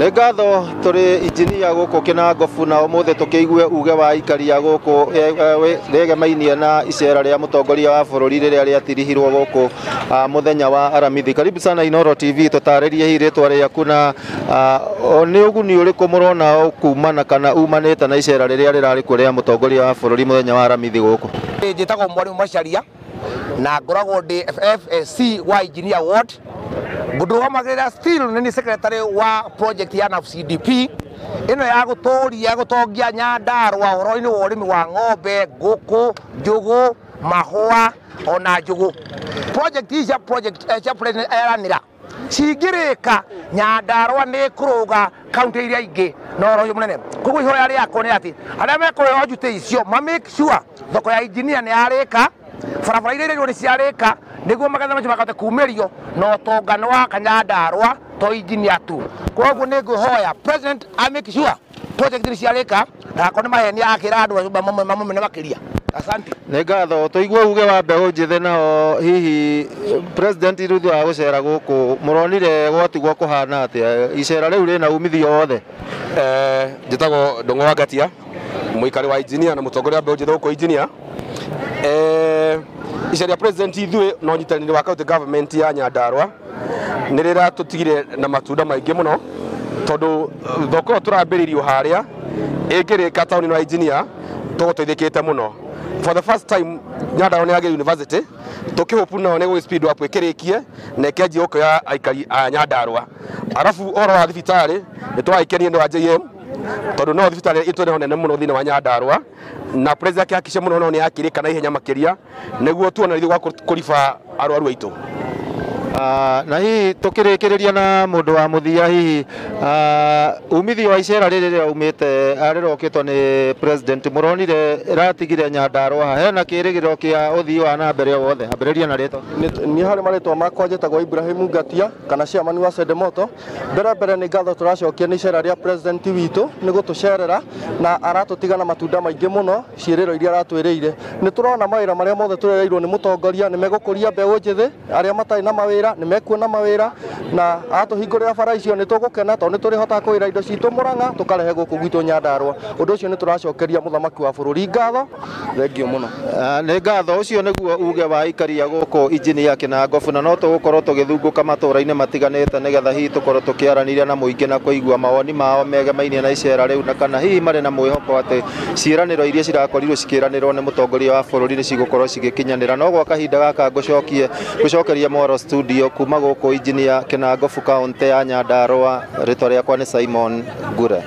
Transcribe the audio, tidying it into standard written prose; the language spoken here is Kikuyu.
Nĩ ngatho tũrĩ injinia gũkũ Kĩnangobu na ũmũthĩ tũkĩigue uge wa aikari a gũkũ rĩegemainie na icera rĩa mũtongoria wa bũrũri rĩrĩa rĩatirihirwo gũkũ mũthenya wa Aramithi. Karibu sana Inooro TV, tũtarĩrie hihi rĩtwa rĩaku na nĩ ũguni ũrĩkũ mũrona kumana kana umanĩte na icera rĩrĩa rĩrarĩ kuo rĩa mũtongoria wa bũrũri mũthenya wa Aramithi gũkũ. Njĩtagwo Mwalimu Macharia na ngoragwo ndĩ FSC wa Engineer Ward, ndũgamagĩrĩra still nĩ niĩ secretary wa project ya NAFCDP ĩno ya gũtũria gũtongia Nyandarũa ũhoro-inĩ wa ũrĩmi wa ng'ombe, ngũkũ, njũgũ, mahũa ona njũgũ. Project ici cia project cia president eranĩra cingĩrĩka Nyandarũa nĩ kũrũga kaunti iria ingĩ na ũhoro ũyũ mũnene. Koguo ihoya rĩakwa nĩ atĩ arĩa mekũheo njutĩ icio ma make sure thoko ya engineer nĩ yarĩka, barabara iria iragĩrwo nĩ ciarĩka, nĩguo magetha macio makote kumĩrio na ũtonga nĩ wa Nyandarũa to engineer tu. Koguo nĩ ngwĩhoya president a make sure project nĩ ciarĩka na akorwo nĩ maheni akĩra andũ mamũmene makĩria. Asante. Nĩ ngatho. Tũigue uge wa mbeũ njĩthĩ nao, hihi president thutha wa gũcera gũkũ mũronire gwatigwo kũhana atĩa? Icera rĩu rĩna umithio wothe? Njĩtagwo Ndung'u wa Ngatia, mũikari wa engineer na mũtongoria wa mbeũ njĩthĩ gũkũ engineer. Icera rĩa president ithuĩ na ũnyitanĩri wa county government ya Nyandarũa nĩ rĩratũtigire na matunda maingĩ mũno, tondũ thoko ĩyo tũrambĩrĩirio harĩa ĩngĩrĩka taũni ĩno ya engineer tũgũteithĩkĩte mũno. For the first time Nyandarũa nĩ yagĩire university, tũkĩhope nao nĩ gũgĩ speed up ĩkĩrĩkie na ĩkĩanjia gũkĩoya aikari a Nyandarũa. Arabu ũhoro wa thibitarĩ nĩ tũragĩkenio nĩ wa JM, tondũ no thibitarĩ ĩtũreho nene mũno thĩinĩ wa Nyandarũa, na president akĩhakikisha mũno no nĩ yakĩrĩka na ihenya makĩria nĩguo tuone ithuĩ gwa kũriba arwaru aitũ. Na hihi tũkĩrĩkĩrĩria na mũndũ wa mũthia, hihi umithio wa icera rĩrĩ rĩraumĩte rĩrokĩtwo nĩ president mũronire ĩratigire Nyandarũa haha, hena kĩrĩgĩrĩro kĩa ũthii wa na mbere o wothe? Ambĩrĩria na rĩtwa. Niĩ harĩ marĩtwa makwa njĩtagwo Ibrahim Ngatia kana chairman wa Sedemoto. Mbere mbere nĩ ngatho tũracokia nĩ icera rĩa president witũ nĩ gũtũcerera na aratũtiga na matunda maingĩ mũno ciĩrĩro iria aratwĩrĩire. Nĩ tũrona mawĩra marĩa mothe tũrereirwo nĩ mũtongoria nĩ megũkũria mbeũ njĩthĩ, arĩa matarĩ na mawĩra nĩ mekuona mawĩra, na atũhingũrĩra bara icio nĩ tũgũkena tondũ nĩ tũrĩhotaga kũgĩra indo citũ Mũrang'a tũkarehe gũkũ gwitũ Nyandarũa. Ũndũ ũcio nĩ tũracokeria mũthamaki wa bũrũri ngatho, thengio mũno. Nĩ ngatho. Ũcio nĩguo uge wa aikari a gũkũ injinia Kĩnangobu, na no tũgũkorwo tũgĩthungũka matũũra-inĩ matiganĩte nĩgetha hihi tũkorwo tũkĩaranĩria na mũingĩ na kũigua mawoni mao megemainie na icera rĩu, na kana hihi marĩ na mwĩhoko atĩ ciĩranĩro iria cirakorirwo cikĩranĩrwo nĩ mũtongoria wa bũrũri nĩ cigũkorwo cigĩkinyanĩra. No gwa kahinda gaka ngũcokie ngũcokeria mwaro studio kuma gũkũ injinia Kĩnangobu kaũntĩ ya Nyandarũa. Rĩtwa rĩakwa nĩ Simon Ngure.